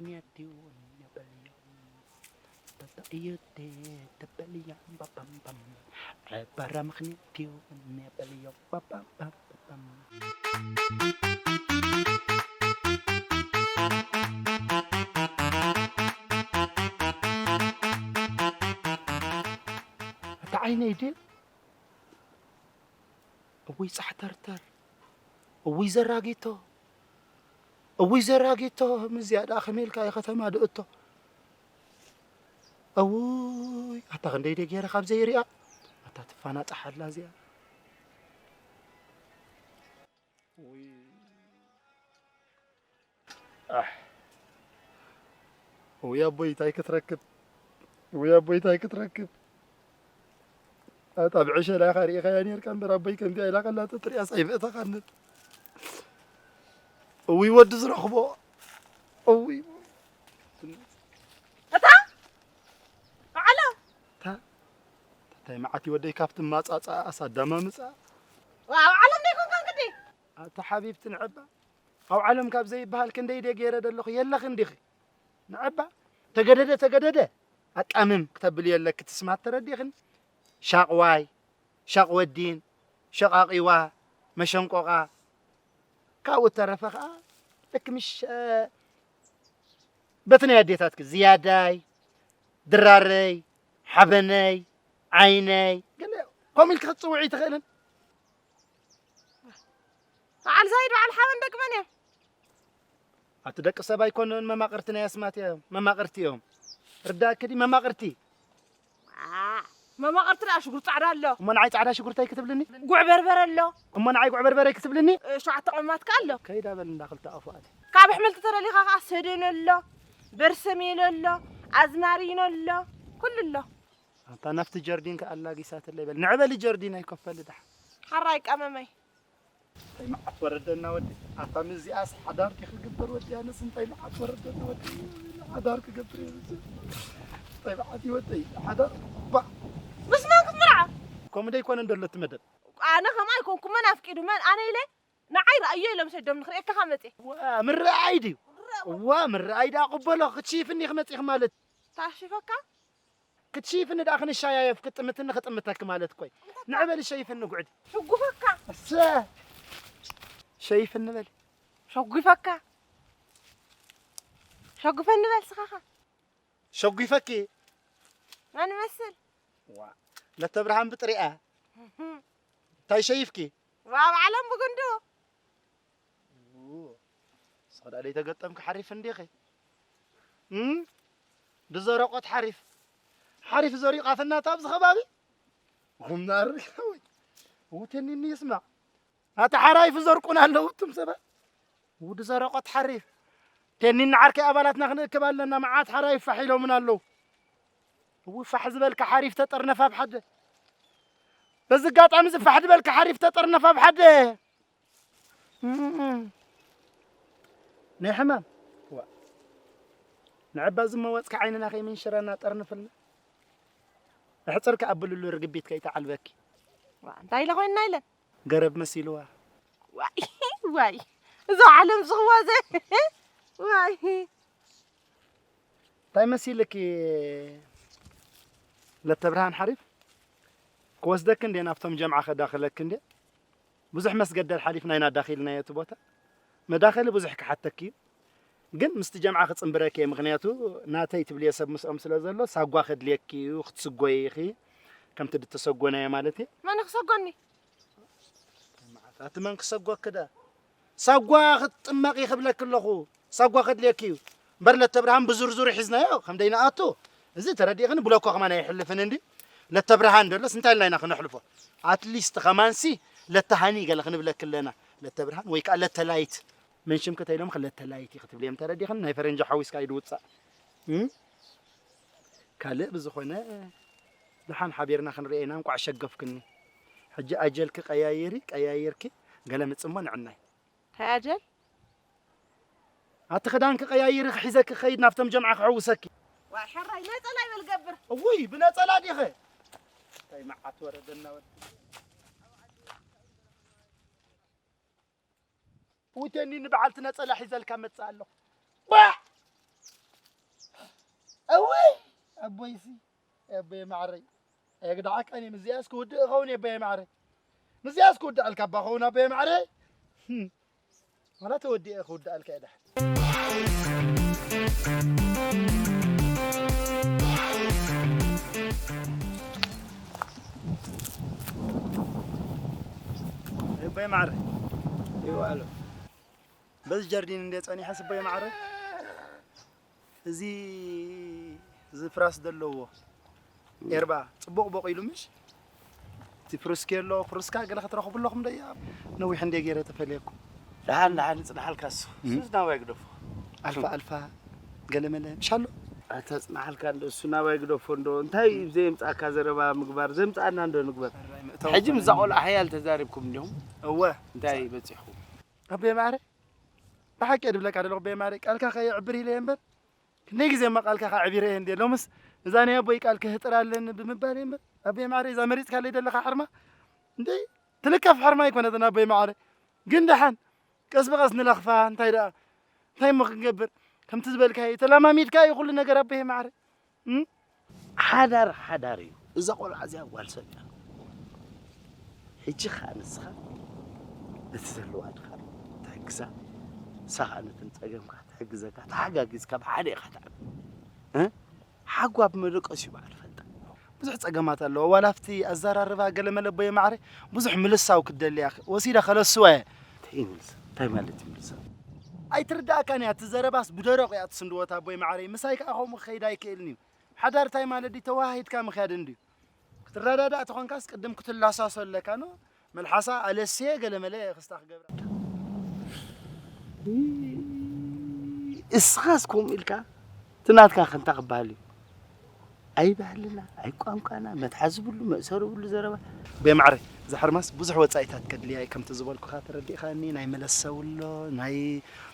ምኽንያት እዩ እኒኦ በልዮ። ተተእዮቴ ተበልያ ባባምባም። ዕባራ ምኽንያት እዩ እኒኦ በልዮ። ባባምባም። እታ ዓይነይ ድዩ? እውይ ጻሕተርተር፣ እውይ ዘራጊቶ፣ እውይ ዘራጊቶ፣ ምስዚኣ ደኣ ከመይ ኢልካ እየ ከተማ ድእቶ? እውይ፣ ኣታ ክንደይ ደይ ገይረ ካብ ዘይሪኣ፣ ኣታ ትፋናጣሓላ እዚኣ። እውይ። ኣሕ። ወይ ኣቦይ እንታይ ክትረክብ? ወይ ኣቦይ እንታይ ክትረክብ? ኣታ ብዕሸላ ኢኻ ርኢኻያ ኔርካ እምበር ኣቦይ ከምዚኣ ኢላ ከላ ተትሪኣስ ኣይምእተኻንን። እውይ ወዲ ዝረኽቦ። እውይ። እታ በዓሎ። እታ እንታይ መዓት እዩ ወደይ ካብቲ ማጻጻ ኣሳዳማ ምጻ። ኣብ ዓለም ዶ ይኮንካ ግዲ? ኣታ ሓቢብቲ ንዕባ ኣብ ዓለም ካብ ዘይበሃል ክንደይ ድየ ገይረ ዘለኹ የለኽን ዲኺ? ንዕባ ተገደደ ተገደደ ኣቃምም ክተብልዮ ኣለኪ ትስማት ተረዲኽን? ሻቕዋይ፣ ሻቕ ወዲን፣ ሸቓቒዋ፣ መሸንቆቓ ካብኡ እተረፈ ኸኣ ልክ ምሽ በቲ ናይ ኣዴታትኪ ዝያዳይ፣ ድራረይ፣ ሓበነይ፣ ዓይነይ ገለ ከምኡ ኢልኪ ክትጽውዒ ትኽእልን? በዓል ዛይድ በዓል ሓበን ደቂ መን እዮም? ኣቲ ደቂ ሰብ ኣይኮኑን መማቕርቲ ናይ ኣስማት እዮም መማቕርቲ እዮም ርዳእኪ ድዩ መማቕርቲ መማቕርቲ ደኣ ሽጉር ፃዕዳ ኣሎ እሞ ንዓይ ፃዕዳ ሽጉርተይ ክትብልኒ ጉዕ በርበረ ኣሎ እሞ ንዓይ ጉዕ በርበረይ ክትብልኒ ሸውዓተ ቀማት ከ ኣሎ ከይዳ በል እንዳ ክልተ ኣፉ ኣለ ካብ ኣሕምልቲ ተደሊኻ ከዓ ሰደን ኣሎ በርሰሜን ኣሎ ኣዝማሪኖ ኣሎ ኩሉ ኣሎ ኣንታ ናብቲ ጀርዲን ከኣ ኣላጊሳትለይ በል ንዕበሊ ጀርዲን ኣይኮፈሊ ደሓ ሓራይ ቀመመይ እንታይ መዓት ወረደና ወዲ ኣታ ምዚኣስ ሓዳር ዲ ክግበር ወዲ ኣነስ እንታይ መዓት ወረደና ወዲ ሓዳር ክገብር እየ እንታይ መዓት እዩ ወደይ ሓዳር ባ ምስ መን ክትምርዓ ከምኡ ደይኮነ እንደሎ እቲ መደብ ኣነ ከምኣ ኣይኮንኩ መን ኣፍቂዱ መን ኣነ ኢለ ንዓይ ረኣዮ ኢሎም ሰዶም ንክርእየካ ካብ መፅየ ምርኣይ ድዩ ዋ ምርኣይ ደኣ ቅበሎ ክትሽይፍኒ ክመፅእኺ ማለት ታሽፈካ ክትሽይፍኒ ደኣ ክንሻያየፍ ክጥምትኒ ክጥምተኪ ማለት እኮይ ንዕበሊ ሸይፍኒ ጉዕዲ ሕጉፈካ እሰ ሸይፍኒ በሊ ሸጉፈካ ሸጉፈኒ በል ስኻኻ ሸጒፈኪ መን መስል ዋ ለተብርሃን ብጥሪኣ እንታይ ሸይፍኪ ዋ ኣብ ዓለም ብጉንዱ ሰዳ ደይ ተገጠምኪ ሓሪፍ እንዲኺ እም? ብዘረቆት ሓሪፍ ሓሪፍ ዘሪቑ ኣፈናታ ኣብዚ ከባቢ ጉምናር ውትኒኒ ይስማዕ ኣቲ ሓራይፍ ዘርቁን ኣለዉ እቱም ሰባት ውዲ ዘረቆት ሓሪፍ ቴኒን ዓርከይ ኣባላትና ክንእክብ ኣለና መዓት ሓራይፍ ፋሕ ኢሎምን ኣለዉ እው ፋሕ ዝበልካ ሓሪፍ ተጠርነፍ ኣብ ሓደ በዚ ኣጋጣሚ እዚ ፋሕ ዝበልካ ሓሪፍ ተጠርነፍ ኣብ ሓደ ናይ ሕማም ንዕባ ዝመወፅካ ዓይንና ከይምንሽረና ጠርንፍልና ኣሕፅርካ ኣብልሉ ርግቢት ከይተዓልበኪ እንታይ ኢለ ኮይንና ኢለን ገረብ መሲልዋ ዋይ ዋይ እዞ ዓለም ዝኽዋዘ ዋይ እንታይ መሲልኪ ለተብርሃን ሓሪፍ ክወስደኪ እንዴ ናብቶም ጀምዓ ከዳኽለኪ እንዴ ብዙሕ መስገደል ሓሊፍና ኢና ዳኺልናዮ እቲ ቦታ መዳኸሊ ብዙሕ ክሓተኪ እዩ ግን ምስቲ ጀምዓ ክፅንብረኪ እየ ምክንያቱ ናተይ ትብልዮ ሰብ ምስኦም ስለ ዘሎ ሳጓ ከድልየኪ እዩ ክትስጎይ ኢኺ ከምቲ ድተሰጎናዮ ማለት እዩ መን ክሰጎኒ ኣቲ መን ክሰጎኪ ዳ ሳጓ ክትጥመቂ ክብለኪ ኣለኹ ሳጓ ከድልየኪ እዩ እምበር ለተብርሃን ብዝርዝሩ ሒዝናዮ ከም ደይንኣቱ እዚ ተረዲእኽኒ ብለኮ ከማን ኣይሕልፍን እንዲ ለተብርሃን ደሎስ እንታይ ኢልና ኢና ክነሕልፎ ኣትሊስት ከማንሲ ለተሃኒ ገለ ክንብለኪ ኣለና ለተብርሃን ወይ ከዓ ለተላይት መን ሽምኪ ተይሎም ለተላይት እዩ ክትብልዮም ተረዲእኽኒ ናይ ፈረንጂ ሓዊስካ እዩ ድውፃእ ካልእ ብዝኾነ ደሓን ሓቢርና ክንሪኦ ኢና እንቋዕ ሸገፍክኒ ሕጂ ኣጀልኪ ቀያይሪ ቀያይርኪ ገለ ምፅሞ ንዕናይ እንታይ ኣጀል ኣቲ ክዳንኪ ቀያይሪ ክሒዘኪ ክኸይድ ናብቶም ጀምዓ ክሕውሰኪ ዋይ ሕራይ ነፀላ ይበል ገብር እውይ ብነፀላ ዲኸ እንታይ መዓት ወረደና ወዲ ውቴኒ ንበዓልቲ ነፀላ ሒዘልካ መፅእ ኣለኹ ባዕ እወይ ኣቦይሲ ኣቦየ ማዕረይ ኣየግዳዓካን እየ። ምስዚኣስ ክውድእ እኸውን ኣቦየ ማዕረይ። ምስዚኣስ ክውድኣልካ እባ ኸውን ኣቦየ ማዕረይ። ዋላ ተወዲኤ ክውድኣልካ እየ ደሓን። ኣቦየ ማዕረይ ይውዓሎ። በዚ ጀርዲን እንደ ጸኒሐ ስቦየ ማዕረ እዚ እዚ ፍራስ ዘለዎ ኤርባ ጽቡቕ ቦቕ ኢሉ ምሽ እቲ ፍርስኬሎ ፍርስካ ገለ ክትረኽቡ ኣለኹም ደያ ነዊሕ እንደ ገይረ ተፈልየኩም። ደሓን ደሓን ይጽናሓልካ እሱ። እሱ ናባይ ግደፎ። ኣልፋ ኣልፋ ገለ መለ ምሽ ኣሎ። ኣታ ጽናሓልካ እንዶ እሱ ናባይ ግደፎ እንዶ እንታይ ዘይምጻካ ዘረባ ምግባር ዘምጻና እንዶ ንግበር። ሕጂ ምዛ ቆልዓ ሓያል ተዛሪብኩም እንዲኹም። እወ እንታይ በጺሕኩም? ኣቦየ ማዕረ ብሓቂ እየ ድብለካ ዘለኹ ኣቦየ ማዕረ ቃልካ ከየዕብር ኢለ እየ እምበር ክንደይ ግዜ እማ ቃልካ ከዕቢረ እየ እንዴ ሎምስ እዛ ናይ ኣቦይ ቃል ክህጥር ኣለኒ ብምባል እየ እምበር ኣቦየ ማዕረ እዛ መሪፅካለይ ዘለኻ ሕርማ እንዴ ትልከፍ ሕርማ ኣይኮነትን ኣቦየ ማዕረ ግን ደሓን ቀስ ብቐስ ንለኽፋ እንታይ ደኣ እንታይ እሞ ክንገብር ከምቲ ዝበልካዮ ተላማሚድካ እዩ ኩሉ ነገር ኣቦየ ማዕረ ሓዳር ሓዳር እዩ። እዛ ቆልዓ እዚኣ ጓል ሰብ እያ። ሕጂ ኸኣ ንስኻ ነቲ ዘለዋ ድኻም ትሕግዛ፣ ንሳ ኸኣ ነቲ ጸገምካ ትሕግዘካ፣ ተሓጋጊዝካ ብሓደ ኢኻ ትዓቢ። እ? ሓጓ ብመደቀስ እዩ በዓል ፈልጣ። ብዙሕ ጸገማት ኣለዎ። ዋላ ኣብቲ ኣዘራርባ ገለ መለ ኣቦየ ማዕረ ብዙሕ ምልሳው ክትደሊ እያ። ወሲደ ከለስዋ እየ። እንታይ ይምልሳ? እንታይ ማለት ይምልሳ? ኣይትርዳእካን እያ። እቲ ዘረባስ ብደረቑ እያ ትስንድዎ እታ ኣቦየ ማዕረይ። ምሳይ ከኣ ከምኡ ክኸይድ ኣይክእልን እዩ። ሓዳር እንታይ ማለት ድዩ? ተወሃሂድካ ምኽያድ እንድዩ። ክትረዳዳእ ተኾንካስ ቅድም ክትላሳሶ ኣለካ ኖ መልሓሳ ኣለስየ ገለ መለ ክስታ ክገብራ። እስኻስ ከምኡ ኢልካ እቲ ናትካ ከንታ ክበሃል እዩ። ኣይ ባህልና ኣይ ቋንቋና መትሓዚ ብሉ መእሰሪ ብሉ ዘረባ። ቤ ማዕረ እዛ ሕርማስ ብዙሕ ወጻኢታት ከድልያ እዩ ከምቲ ዝበልኩኻ ተረዲእኻኒ ናይ መለሰው ኣሎ ናይ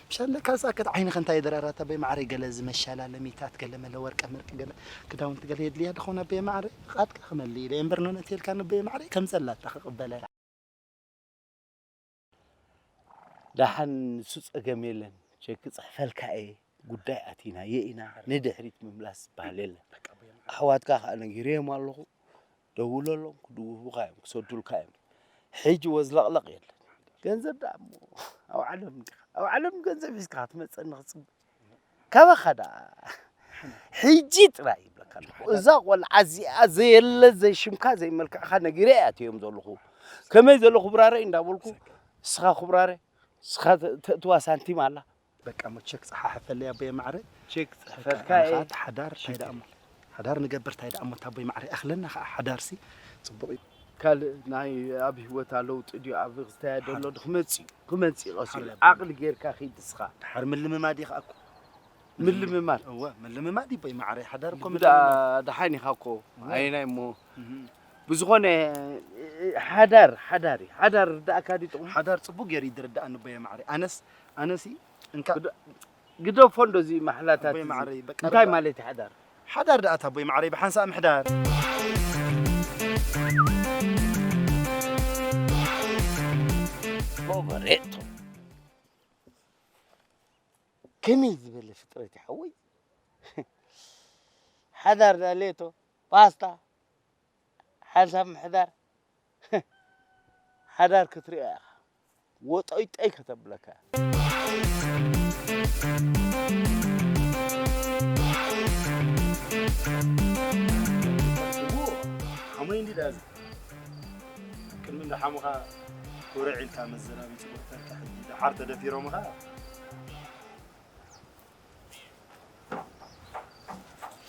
ምሻለ ካልሳ ከት ዓይንኸ እንታይ ደራራታ ቤ ማዕረ ገለ ዝመሻላለሚታት ገለ መለ ወርቀ መርቂ ገለ ክዳውንቲ ገለ የድልያ ድኾን ኣበየ ማዕረ ቓድካ ክመልእ ኢለ እምበር ነነትየልካ ንበየ ማዕረ ከም ዘላታ ክቕበለ። ደሓን ንሱ ጸገም የለን። ቸክ ጽሕፈልካ እየ። ጉዳይ ኣቲናዮ ኢና። ንድሕሪት ምምላስ ዝበሃል የለን። ኣሕዋትካ ከኣ ነጊረዮም ኣለኹ። ደውለሎም፣ ክድውቡኻ እዮም፣ ክሰዱልካ እዮም። ሕጂ ወዝለቕለቕ የለን። ገንዘብ ደኣ እሞ ኣብ ዓለም ዲኻ? ኣብ ዓለም ገንዘብ ሒዝካ ክትመጸኒ ክጽበ? ካባኻ ደኣ ሕጂ ጥራይ ይብለካ ኣለኹ። እዛ ቆልዓ እዚኣ ዘየለ ዘይሽምካ ዘይመልክዕካ ነጊረ እየ ኣትዮም ዘለኹ። ከመይ ዘሎ ክብራረ እንዳበልኩ እስኻ ክብራረ እስኻ ተ-፣ ተእትዋ ሳንቲም ኣላ። በቃ እሞ ቸክ ጸሓሕፈለይ ኣቦየ ማዕረ። ቸክ ጽሕፈካ እየ። ሓዳር እንታይ ደኣ እሞ? ሓዳር ንገብር እንታይ ደኣ እሞ? ኣቦይ ማዕረ ኣኽለና ኸዓ ሓዳርሲ ጽቡቕ እዩ። ካልእ ናይ ኣብ ህይወታ ለውጢ ድዩ ኣብ ክስተያ ደሎ ድኽመጽእ እዩ። ክመጽእ እዩ ቀስ ኢሉ። ዓቕሊ ጌርካ ኺድ እስኻ። ድሓር ምልምማድ እዩ ኸኣ እኮ። ምልምማድ? እወ፣ ምልምማድ እዩ ኣቦይ ማዕረ። ሓዳር እኮ ብዳ ምልምማድ። ደሓን ኢኻ እኮ። እወ። ኣየናይ እሞ? እህ። ብዝኾነ ሓዳር፣ ሓዳር እዩ። ሓዳር ርዳእካ ድዩ ጥቕሙ? ሓዳር ጽቡቕ ገይሩ እዩ ዝርዳእኒ ኣቦየ ማዕረ። ኣነስ፣ ኣነሲ እንካ ግደ-፣ ግደፎ እንዶ እዚ ማሕላታት ኣቦይ እዚ። ማዕረይ፣ በቃ እንታይ ረዳ-፣ ማለት እዩ ሓዳር? ሓዳር ደኣ ኣታ ኣቦይ ማዕረይ ብሓንሳእ ምሕዳር። ኦቨሬቶ። ከመይ ዝበለ ፍጥረት እዩ ሓወይ? ሓዳር ደኣ ሌቶ፣ ፓስታ፣ ሓንሳብ ምሕዳር። ሓዳር ክትሪኦ ኢኻ። ወጦይጦይ ከተብለካ። ሓሞይ እንዲ ዳዚ። ቅድሚ እንዳ ሓሙኻ ኮረዕ ኢልካ መዘናቢቲ ዶክተር ሕጂ ደሓር ተደፊሮምኻ።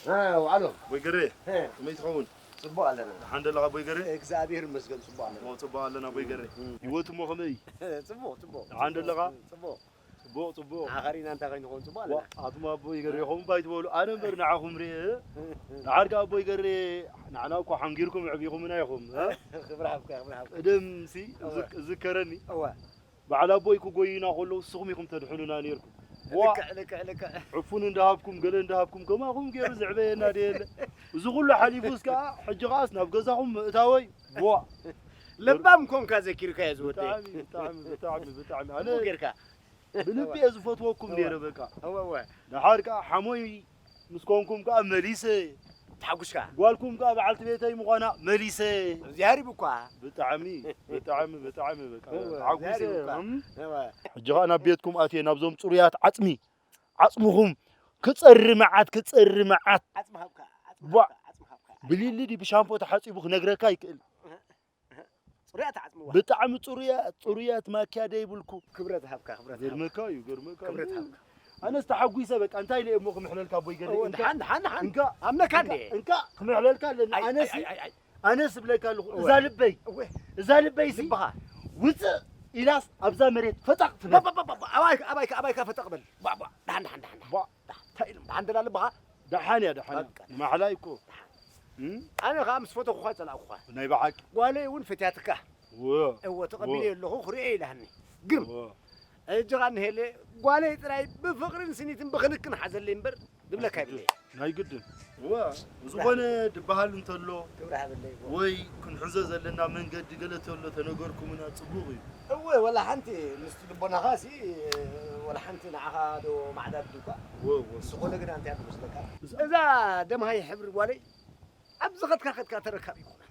እ፣ ውዓሎ። ቦይ ገሬ፣ እ። ከመይ ትኸውን? ጽቡቕ ኣለና። ደሓን ደለኻ ቦይ ገሬ? እግዚኣብሔር ይመስገን ጽቡቕ ኣለና። ጽቡቕ፣ ጽቡቕ ኣለና ቦይ ገሬ። እ። ህይወት እሞ ከመይ? ጽቡቕ፣ ጽቡቕ። ደሓን ደለኻ? ጽቡቕ። ጽቡቕ፣ ጽቡቕ። ኣኸሪና እንታይ ከይንኸውን ጽቡቕ ኣለና። ዋ፣ ኣቱም ኣቦይ ገሬ፣ ከምኡ ባይትበሉ። ኣነ እምበር ንዓኹም ርእየ። ደሓር ከኣ ኣቦይ ገሬ፣ ንዓና እኮ ሓንጊርኩም ኣዕቢኹምና ኢኹም፣ እ? ክብሪ ሃብካ፣ ክብሪ ሃብካ። ቀደምሲ እወ። እዝክ-፣ እዝከረኒ። እወ። በዓል ኣቦይ ክጎዩና ከለዉ ንስኹም ኢኹም ተድሕኑና ነይርኩም። ዋ! ልክዕ፣ ልክዕ፣ ልክዕ። ዕፉን እንዳሃብኩም፣ ገለ እንዳሃብኩም፣ ከማኹም ገይሩ ዘዕበየና ዶ የለ? እዚ ኩሉ ሓሊፉስ ከኣ፣ ሕጂ ከኣስ ናብ ገዛኹም ምእታወይ፣ ዋ! ለባም ኮንካ ዘኪርካዮ ዝወደይ። ብጣዕሚ፣ ብጣዕሚ፣ ብጣዕሚ፣ ብጣዕሚ። ኣነ ጽቡቕ ጌርካ። ብልቢ እየ ዝፈትወኩም እወ። ነይረ፣ በቃ። እወ፣ እወ። ደሓር ከኣ ሓሞይ ምስ ኮንኩም ከኣ መሊሰ። ተሓጉስካ። ጓልኩም ከኣ በዓልቲ ቤተይ ምዃና መሊሰ። እግዚኣብሔር ይብኳ። ብጣዕሚ፣ ብጣዕሚ፣ ብጣዕሚ በቃ እወ፣ ተሓጒሰ። እግዚኣብሔር ይብኳ። እም? እወ። ሕጂ ኸኣ ናብ ቤትኩም ኣትየ፣ ናብዞም ጽሩያት ዓጽሚ፣ ዓጽምኹም ክጸሪ መዓት፣ ክጸሪ መዓት። ዓጽሚ ሃብካ፣ ዓጽሚ ቧ። ሃብካ፣ ዓጽሚ ሃብካ። ብሊሊ ድዩ ብሻምፖ ተሓጺቡ ክነግረካ ይክእል። ጽሩያት ዓጽምዋ። ብጣዕሚ ጽሩያ-፣ ጽሩያት ማክያደ ይብልኩ። ክብረት ሃብካ፣ ክብረት ሃብካ። ገርመካ እዩ፣ ገርመካ እዩ። ክብረት ሃብካ። ኣነስ ተሓጒሰ በቃ፣ እንታይ ኢለ እሞ ክምሕለልካ ኣቦይ ገለ? እወ፣ እንካ፣ ደሓን፣ ደሓን፣ ደሓን። እንካ፣ ኣምነካ እንካ፣ እንዴ? እንካ፣ ክምሕለልካ ኣለኒ። ኣይ፣ ኣነስ፣ ኣይ፣ ኣይ፣ ኣይ። ኣነስ እብለካ ኣለኹ፣ እወ። እዛ ልበይ፣ እወ። እዛ ልበይ እወ። ስብኻ፣ ውፅእ ኢላስ ኣብዛ መሬት ፈጣቕ ትበል። ባ፣ ባ፣ ባ፣ ባ፣ ኣባይካ፣ ኣባይካ፣ ኣባይካ ፈጠቕ በል። ባ፣ ባ፣ ደሓን፣ ደሓን፣ ደሓን፣ ደሓን። ባ። ደሓን፣ እንታይ ኢሎም? ደሓን ደኣ ኣለብኻ? ደሓን እያ፣ ደሓን እያ። በቃ። ማዕላ እዩ እኮ። እም? ኣነ ኸኣ ምስ ፈተኹኻ ጸላእኩኻ። ናይ ብሓቂ። ጓለይ እውን ፈትያትካ። እወ። እወ፣ ተቐቢለዮ እወ። ኣለኹ፣ ክርእዮ ኢላኒ። ግርም። እወ። ሕጂ ኸኣ ንሄለ፣ ጓለይ ጥራይ ብፍቕርን ስኒትን ብኽንክን ሓዘለይ እምበር፣ ዝብለካ የብለይ። ናይ ግድን። እወ፣ ዝኾነ ድበሃል እንተሎ፣ ክብሪ ሃበለይ፣ እወ። ወይ ክንሕዞ ዘለና መንገዲ ገለ ተሎ ተነገርኩምና ጽቡቕ እዩ። እወ፣ ወላ ሓንቲ ምስቲ ልቦናኻ ሲ፣ ወላ ሓንቲ ንዓኻ ዶ ማዕዳድ ድኳ? እወ፣ እወ። ዝኾነ ግና እንታይ ትመስለካ? እዛ ደምሃይ ሕብሪ ጓለይ፣ ኣብ ዝኸድካ ከድካ ተረካቢ ይኮና።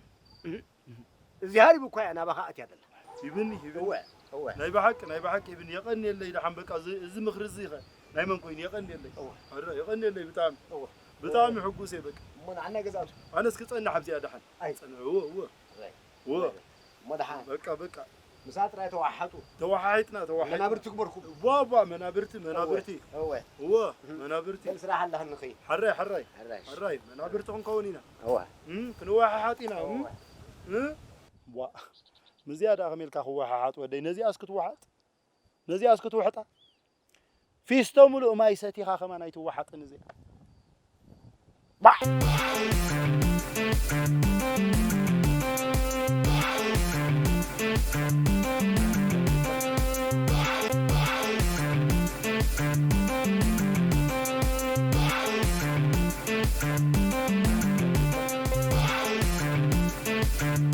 እህ፣ እህ። እግዚኣብሔር ይብኳ እያ ናባኻ ኣትያ ዘላ። ይብኒ፣ ይብኒ። እወ፣ እወ። ናይ ብሓቂ፣ ናይ ብሓቂ ይብኒ። የቐንየለይ ደሓን በቃ፣ እዚ፣ እዚ ምኽሪ እዚ ኸ ናይ መን ኮይኑ? የቐንየለይ። እወ። ኣረ፣ የቐንየለይ ብጣዕሚ። እወ። ብጣዕሚ እወ። ሕጉስ እየ በቃ። እሞ ንዓና ገዛእቱ። ኣነስ ክጸንሕ ኣብዚኣ ደሓን። ኣይ። ጸንሕ፣ እወ፣ እወ። ኣይ። እወ። እሞ ደሓን። በቃ፣ በቃ። ምሳ ጥራይ ተዋሓጡ። ተዋሓሒጥና፣ ተዋሓሒጥና። መናብርቲ ግበርኩም። ቧ፣ ቧ፣ መናብርቲ፣ መናብርቲ። እወ፣ እወ። እወ፣ እህ። መናብርቲ። ከም ስራሕ ኣለኽንኺ። ሓራይ፣ ሓራይ። ሓራይ። ሓራይ፣ መናብርቲ ክንከውን ኢና። እወ። እም፣ ክንወሓሓጥ ኢና። እም? እወ። እ? ቧ፣ ምስዚኣ ደኣ ከመይ ኢልካ ክወሓሓጥ ወደይ? ነዚኣስ ክትወሓጥ? ነዚኣስ ክትውሕጣ? ፊስቶ ምሉእ ማይ ሰቲኻ ከማን ኣይትወሓጥን እዚኣ። ባዕ!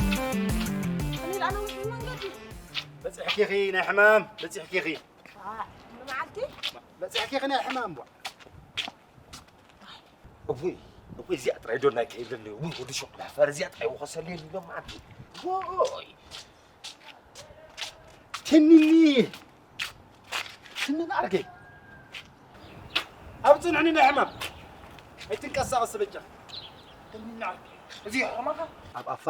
ከመይ ደኣ ነዊሕ መንገዲ? በጺሕኪኺ ናይ ሕማም፣ በጺሕኪኺ። ኣሕ፣ ንመዓልቲ? በጺሕኪኺ ናይ ሕማም፣ ቧ። እውይ፣ እውይ፣ እዚኣ ጥራይ ዶ ናይ ከይብለኒ? እውይ፣ ወዲ ሹቕ መሕፈር፣ እዚኣ ጥራይ ወኸሰልየኒ ሎማዓንቲ። ዎይ። ቴኒኒ። ቴኒኒ ዓርከይ። ኣብ ጽንዕኒ ናይ ሕማም። ኣይትንቀሳቐስ በጃ። ቴኒኒ ዓርከይ። እዚ ሕማኻ? ኣብ ኣፋ፣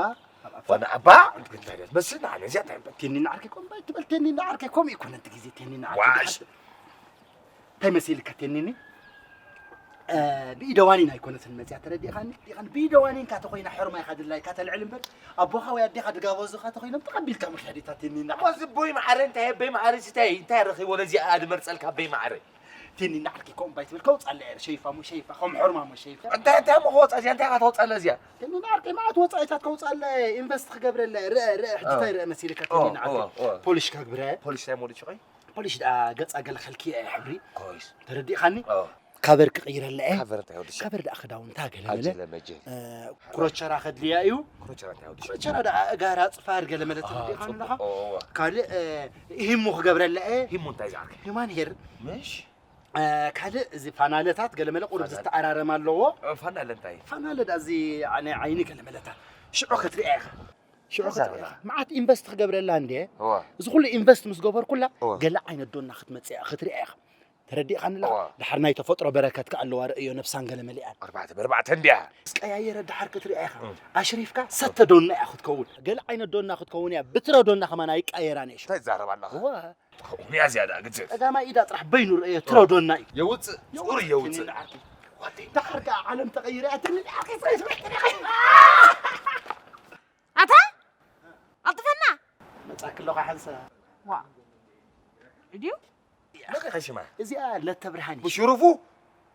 ኣብ ኣፋ። ዋና ኣባ፣ እንታይ ደስ መስል፣ ኣነ እዚኣ እንታይ ቴኒኒ ዓርከይ፣ ኮም ባይ ትበል፣ ቴኒኒ ዓርከይ፣ ኮም ይኮነ፣ እቲ ግዜ ቴኒኒ ዓርከይ። ዋሽ። እንታይ መሲልካ ቴኒኒ? እ፣ ብኢደ ዋኒን ኣይኮነትን መጽያ፣ ተረዲእኻኒ? ዲኻን ብኢደ ዋኒንካ ተኾይና ሕርማይካ ድላይካ ተልዕል እምበር፣ ኣቦኻ ወይ ኣዴኻ ድጋበዙኻ ተኾይኖም ተቐቢልካ ምኽያድ እታ ቴኒኒ። እሞ ዝቦይ መዓረ እንታይ ኣበይ መዓረ እንታይ፣ እንታይ ረኺቦ ነዚኣ ድመርጸልካ ኣበይ መዓረ? ቴኒኒ ዓርከይ ከምኡ ባይ ትብል ከውጻለ እየ፣ ሸይፋ ሞ ሸይፋ፣ ከም ሕርማ ሞ ሸይፋ። እንታይ፣ እንታይ ሞ ከወጻ እዚኣ፣ እንታይ ኢኻ ተወጻለ እዚኣ? ቴኒኒ ዓርከይ መዓት ወጻኢታት ከውጻለ፣ ኢንቨስት ክገብረለ፣ ርአ፣ ርአ፣ ሕጂ ኦ። እንታይ ርአ መሲልካ ኦ፣ ቴኒኒ ዓርከይ? ኦ፣ ኦ። ፖሊሽ ከግብረ። ፖሊሽ እንታይ ሞሊሽ ቆይ? ፖሊሽ ደኣ ገጻ ገለ ከልክየ እየ ሕብሪ። ኮይስ። ተረዲእኻኒ? ኦ። ካቨር ክቕይረለ እየ። ካቨር እንታይ ወዲ ሸ? ካቨር ደኣ ክዳውንታ ገለ መለ። ኣጀለ መጀለ። እ፣ ክሮቸራ ከድልያ እዩ። ክሮቸራ እንታይ ወዲ ሸ? ክሮቸራ ደኣ እጋራ ጽፋር ገለ መለ አ፣ ተረዲእኻኒ ጽቡቕ። ኣለኻ? ኦ፣ ኦ። ካልእ፣ እ፣ ሂሙ ክገብረለ እየ። ሂሙ እንታይ ዝዓርከ? ሂማን ሄር። ምሽ? እ፣ ካልእ እዚ ፋናለታት ገለ መለ ቁሩብ ፋናለ። ዝተኣራረም ኣለዎ። እ፣ ፋናለ እንታይ? ፋናለ ደኣ እዚ ናይ ዓይኒ ገለ መለታ። ሽዑ ክትሪኣ ኢኻ። ሽዑ ክትሪኣ ኢኻ። መዓት ኢንቨስት ክገብረላ እንዴ? እዋ። እዚ ኩሉ ኢንቨስት ምስ ገበርኩላ፣ እዋ። ገለ ዓይነት ዶና ክትመጽእ እያ፣ ክትሪኣ ኢኻ። ተረዲእካኒ ኣለኻ? እዋ። ድሓር ናይ ተፈጥሮ በረከት ከኣ ኣለዋ፣ ርእዮ ነብሳን ገለ መሊኣን። ኣርባዕተ ብኣርባዕተ እንድያ። ምስ ቀያየረ ድሓር ክትሪኣ ኢኻ። እም። ኣሽሪፍካ ሰተ ዶና እያ ክትከውን። ገለ ዓይነት ዶና ክትከውን እያ፣ ብትረ ዶና ከማን ኣይቀየራን እየ። እንታይ ትዛረብ ኣለኻ? እዋ። ትኸውን እያ እዚኣ ደኣ ግዜ። ቀዳማይ ኢዳ ጥራሕ በይኑ ርእዮ፣ ትረ ዶና እዩ። የውጽእ፣ የውጽእ፣ ጽሩይ የውጽእ። ትንኒ ዓርኪ። ዋተይ። ድሓር ከኣ ዓለም ተቐይራ እያ፣ ትንኒ ዓርኪ ጽሬት መሕተሪ። ኣታ? ኣልጥፈና! መጻኪ ኣለኹ ሓንሳ። ዋ። ድዩ? መጻኺ ሽማ? እዚኣ ለተ ብርሃን እዩ። ብሽሩፉ?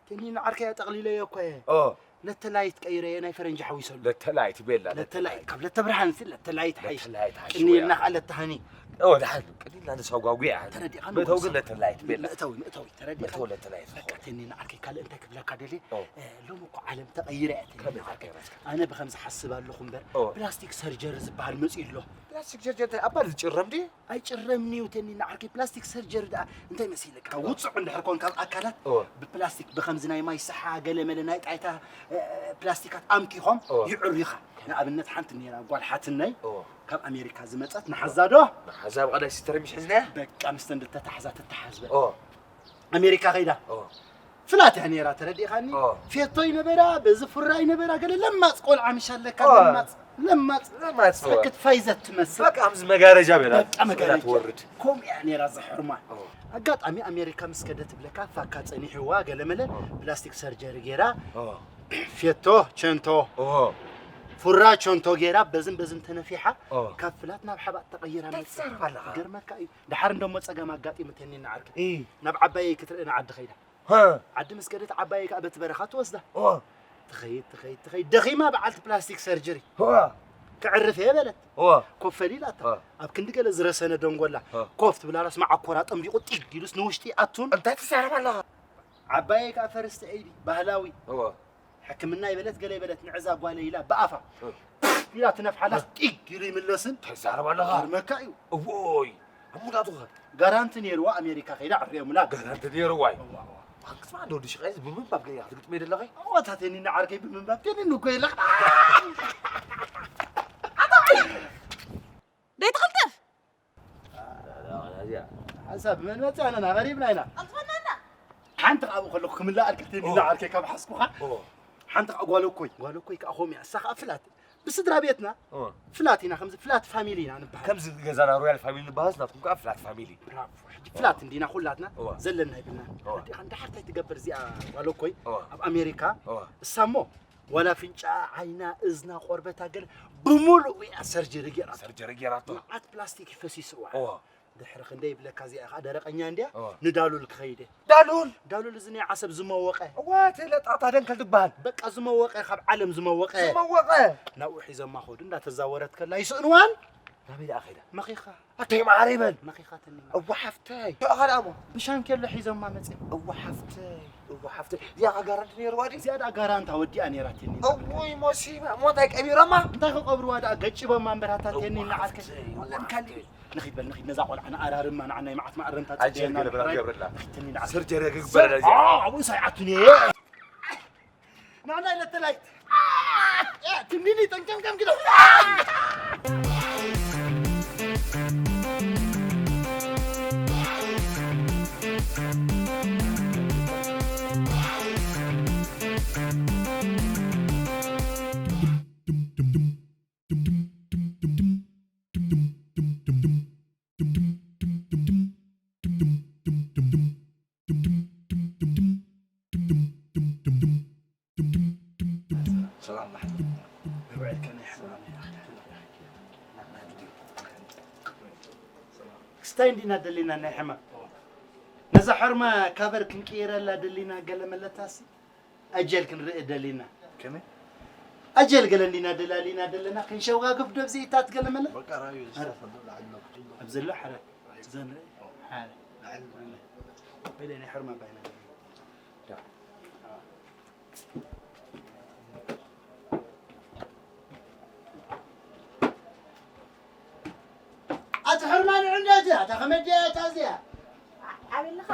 ቴኒኒ ዓርከይ ጠቕሊለዮ እኮ እየ። ኦ። ለተ ላይት ቀይረዮ ናይ ፈረንጂ ሓዊሰሉ። ለተ ላይት ቤላ፣ ለተ ለተ ላይት፣ ላይት። ካብ ለተ ብርሃን ሲ ለተ ላይት ለተ ሓይሽ። ላይት ሓይሽ ቅንየልና ወያ። ከኣ ለተ ሃኒ። ኦ፣ ደሓን፣ ቀሊል ናንሳ ጓጉ እያ። ተረዲእካ መእተዊ ግን ንወስድ። ለተላይት ቤላ። መእተዊ፣ መእተዊ፣ ተረዲእካ? መእተዊ ለተላይት በቃ፣ ትኾን። ተኒና ዓርከይ፣ ካልእ እንታይ ክብለካ ደልየ? ኦ። እ፣ ሎሚ እኮ ዓለም ተቐይራ እያ፣ ተኒና ከመይ ዓርከይ። ተቐይራ? ኣነ ብኸምዚ ሓስብ ኣለኹ እምበር፣ ኦ። ፕላስቲክ ሰርጀሪ ዝበሃል መጺኡ ኣሎ። ፕላስቲክ ሰርጀሪ እንታይ? ኣባል ዝጭረም ድዩ? ኣይጭረምን እዩ፣ ተኒና ዓርከይ። ፕላስቲክ ሰርጀሪ ደኣ እንታይ መሲለካ? ኦ። ውጹዕ እንድሕር ኮንካ ኣብ ኣካላት፣ ኦ። ብፕላስቲክ፣ ብኸምዚ ናይ ማይ ሰሓ፣ ገለ መለ ናይ ጣይታ፣ እ፣ ፕላስቲካት ኣምኪኾም ኦ። ይዕሩኻ። ንኣብነት ሓንቲ ነይራ ጓል ሓትነይ፣ ኦ። ካብ ኣሜሪካ ዝመጸት፣ ንሓዛ ዶ? ንሓዛ ብቐዳይ ሲስተር ሚሽ ሒዝናያ? በቃ፣ ምስተን ተታሕዛ ትተሓዝ በል። ኦ። ኣሜሪካ ከይዳ። ኦ። ፍላት እያ ነይራ፣ ተረዲእኻኒ? ኦ። ፌቶ ይነበራ፣ በዚ ፍራ ይነበራ፣ ገለ ለማጽ ቆልዓ ምሽ ኣለካ፣ ኦ። ለማጽ፣ ለማጽ። ለማጽ፣ ኦ። ክትፋይዘት ትመስል። በቃ፣ ከምዚ መጋረጃ በላ፣ በቃ፣ ስእላ መጋረጃ። ትወርድ። ከምኡ እያ ነይራ፣ ዘሕርማ። ኦ። ኣጋጣሚ ኣሜሪካ ምስ ከደ ትብለካ፣ ፋካ ጸኒሕዋ፣ ገለ መለ፣ ኦ። ፕላስቲክ ሰርጀሪ ገይራ፣ ኦ። ፌቶ፣ ቸንቶ፣ ኦ። ፉራ፣ ቸንቶ ገይራ፣ በዝን በዝን ተነፊሓ፣ ኦ። ካብ ፍላት ናብ ሓባጥ ተቐይራ እንታይ መጽኣ። ትዛረብ ኣለኻ? ገርመካ እዩ። ደሓር እንደሞ ጸገም ኣጋጢሙ ተኒና ዓርከይ። እ። ናብ ዓባየይ ክትርኢ ንዓዲ ኸይዳ። ሃ። ዓዲ ምስ ከደት ዓባየይ ከኣ በቲ በረኻ ትወስዳ። ኦ። ትኸይድ፣ ትኸይድ፣ ትኸይድ። ደኺማ በዓልቲ ፕላስቲክ ሰርጀሪ። ኦ። ክዕርፍ እየ በለት። ኦ። ኮፍ በል ኢላታ። ኦ። ኣብ ክንዲ ገለ ዝረሰነ ደንጎላ። ኦ። ኮፍ ትብላ ራስ መዓኮራ ጠምዲቑ ጢግ ኢሉስ ንውሽጢ ኣቱን። እንታይ ትዛረብ ኣለኻ? ዓባየይ ከኣ ፈርስቲ ኤይዲ፣ ባህላዊ። ኦ። ሕክምና ይበለት ገለ ይበለት ንዕዛ ጓለይ ኢላ ብኣፋ እ። ኢላ ትነፍሓላስ እ። ጢግ ኢሉ ይምለስን። እንታይ ትዛረብ ኣለኻ? ይገርመካ እዩ። እዎይ፣ ኣሙዳቱ ኸ? ጋራንቲ ነይርዋ ኣሜሪካ ከይዳ ዕርዮምላ። ጋራንቲ ነይርዋ እዩ። እዋ፣ እዋ። ክትስማዕ እንዶ ወዲ ሽቓይስ ብምንባብ ገይራ ክትግጥመ ደለኸ? እወ፣ እታ ቴኒን ዓርከይ ብምንባብ ቴኒን እኮ የለኻ። ደይትቕልጥፍ? ሓንሳብ መን መጽእ ኣነና ቀሪብና ኢና። ኣልትፈናና። ሓንቲ ኣብኡ ከለኹ ክምላእ ኣልክልቲ ኦ። ሚላ ዓርከይ ካብ ሓስኩኻ። ኦ። ሓንቲ ከኣ ጓል እኮይ፣ ጓል እኮይ ከኣ ኾም እያ። እሳ ከኣ ፍላት። ብስድራ ቤትና ኦ። ፍላት ኢና፣ ከምዚ ፍላት ፋሚሊ ኢና ንበሃል። ከምዚ ገዛና ሮያል ፋሚሊ ንበሃል፣ ናትኩም ከኣ ፍላት ፋሚሊ። ብራቮ። ሕጂ ፍላት እንዲና ኩላትና ኦ። ዘለና ይብልና። ኦ። ኣዴኻ እንድሓር እንታይ ትገብር እዚኣ ጓል እኮይ? ኦ። ኣብ ኣሜሪካ ኦ። እሳ እሞ ዋላ ኣፍንጫ፣ ዓይና፣ እዝና፣ ቆርበታ ገለ ብምሉኡ እያ ሰርጀሪ ገይራቶ። ሰርጀሪ ገይራቶ። መዓት ፕላስቲክ እዩ ፈሲስዋ። እወ። ድሕሪ ክንደይ ይብለካ እዚኣ ኸዓ ደረቐኛ እንድያ፣ እወ። ንዳሉል ክኸይድ እየ። ዳሉል? ዳሉል እዚ ናይ ዓሰብ ዝመወቐ። እወ፣ እቲ ለጣጣ ደንከል ዝበሃል። በቃ ዝመወቐ፣ ካብ ዓለም ዝመወቐ። ዝመወቐ። ናብኡ ሒዞማ ኸዱ፣ እንዳተዛወረት ከላ ይስእንዋን። ናበይ ደኣ ኸይዳ? መኺኻ። ኣተይ ማዕረ ይበል። መኺኻትኒ። እወ ሓፍተይ። ሽዑ ኸ ደኣ እሞ? ብሻንኬሎ ሒዞማ መጺኦም። እወ ሓፍተይ። እወ ሓፍተይ። እዚኣ ኸ ጋራንቲ ነይርዋ ድዩ? እዚኣ ደኣ ጋራንታ ወዲኣ ነይራትኒ። እውይ ሞሲባ። እሞ እንታይ ቀቢሮማ? እንታይ ክቐብርዋ ደኣ ገጭቦማ እምበር ኣታ እወ ተኒ ንዓርከ። ሓፍተይ፣ እወ ወለን ካልእ። ሓፍተይ። ንኺድ በል ንኺድ ነዛ ቆልዓ ንኣራርማ ንዓ ናይ መዓት መኣረምታ ኣጀል ጽበየና ገለ ብላ ምሕራይ። ገይርላ። ንኺድ ተኒ ንዓ። ሰርጀሪ ክግበረላ እዚኣ። ኦ፣ ኣብኡ ሳይዓቱኒ እየ። ናና ኢለ ተላይት። እ፣ ትንቢኒ ጠንቀምቀም ግደ። ሰላም። ክስታይ እንዲና ደሊና ናይ ሕማም። ነዛ ሕርማ ካቨር ክንቅይረላ ደሊና ገለ መለታሲ። ኣጀል ክንርኢ ደሊና። ከመይ? ኣጀል ገለ እንዲና ደላሊና ደለና፣ ክንሸውጋግፍ ዶ ብዘይ እታት ገለ መለ? በቃ ራእዩ ኣረ። ዝሰፈር ዶ ላዕሊ ነው ክትብሎ። ኣብ ዘሎ ሓረ። ዘንርኢ። ሓረ። ላዕሊ ነው። በለ ናይ ሕርማ ባይና። ዳ። ኣቲ ሕርማ ንዕንደቲ፣ ኣታ ከመይ ድያ እታ እዚኣ? ኣበልኻ?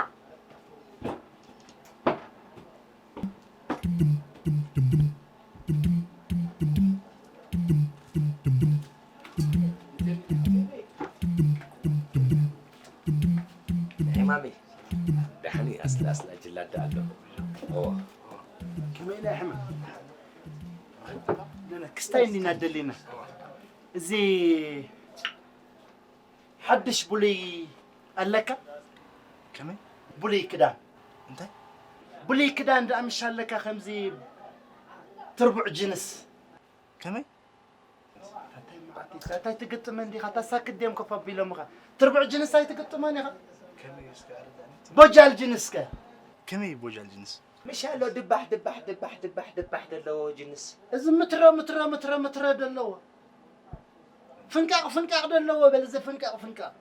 ሕማመይ፣ ደሓን እዩ፣ ኣስላ፣ ኣስላ ጅላዳ ኣሎ። እዎ። ከመይ ኢላ ሕማም? ክስታይ እንዲና ደሊና። እዚ ሓድሽ ብሉይ ኣለካ? ከመይ? ብሉይ ክዳን። እንታይ? ብሉይ ክዳን ደኣ ምሽ ኣለካ፣ ከምዚ ትርቡዕ ጅንስ። ከመይ? እንታይ መዓት ኢልካ? እንታይ ትግጥመ እንዲኻ? ታሳክት ድዮም ኮፍ ኣቢሎምኻ? ትርቡዕ ጅንስ ኣይትግጥሞን ኢኻ? ከመይ እስከ ኣረዳእኒ? ቦጃል ጅንስ ከ? ከመይ ቦጃል ጅንስ? ምሽ ኣሎ ድባሕ፣ ድባሕ፣ ድባሕ፣ ድባሕ፣ ድባሕ ዘለዎ ጅንስ። እዚ ምትረ፣ ምትረ፣ ምትረ፣ ምትረ ዘለዎ። ፍንቃቕ፣ ፍንቃቕ ዘለዎ በል፣ እዚ ፍንቃቕ፣ ፍንቃቕ።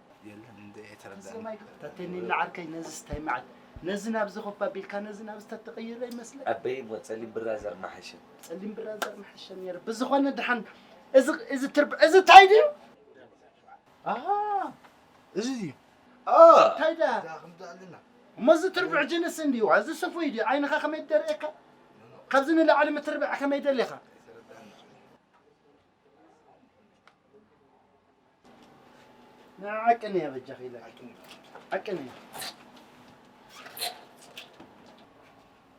ተተኒ ንዓርከይ ነዚ ስታይ መዓት ነዚ ናብዚ ኮፍ ኣቢልካ ነዚ ናብዚ ተትቕይረ ይመስለኒ። ኣበይ እሞ ጸሊም ብራዘር መሓሸ። ጸሊም ብራዘር መሓሸ ነይሩ። ብዝኾነ ድሓን እዚ እዚ ትርብ እዚ ታይ ድዩ? ኣሃ፣ እዚ ድዩ? ኦ፣ እንታይ ደኣ? እዛ ከምዚ ኣለና። እሞ እዚ ትርብዕ ጅንስ እንድዩ፣ እዚ ስፉይ ድዩ? ዓይንኻ ከመይ ደርእየካ? ካብዚ ንላዕሊ ምትርባዕ ከመይ ደሊኻ? ንዓቅን እያ በጃኺ ኢለ። ዓቅን እያ።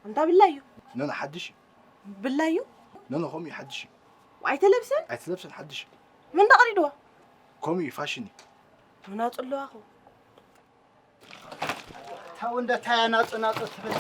እንዳ ብላዩ። ኖ፣ ኖ፣ ሓድሽ እዩ። ብላዩ? ኖ፣ ኖ፣ ከምኡ እዩ፣ ሓድሽ እዩ። ኣይተለብሰን? ኣይተለብሰን፣ ሓድሽ እዩ። ምን ደቕሪድዋ? ከምኡ እዩ፣ ፋሽን እዩ። ምናጡ ኣለዋ ኸው። ታው እንደ ታያ ናጹ ናጹ ትብል።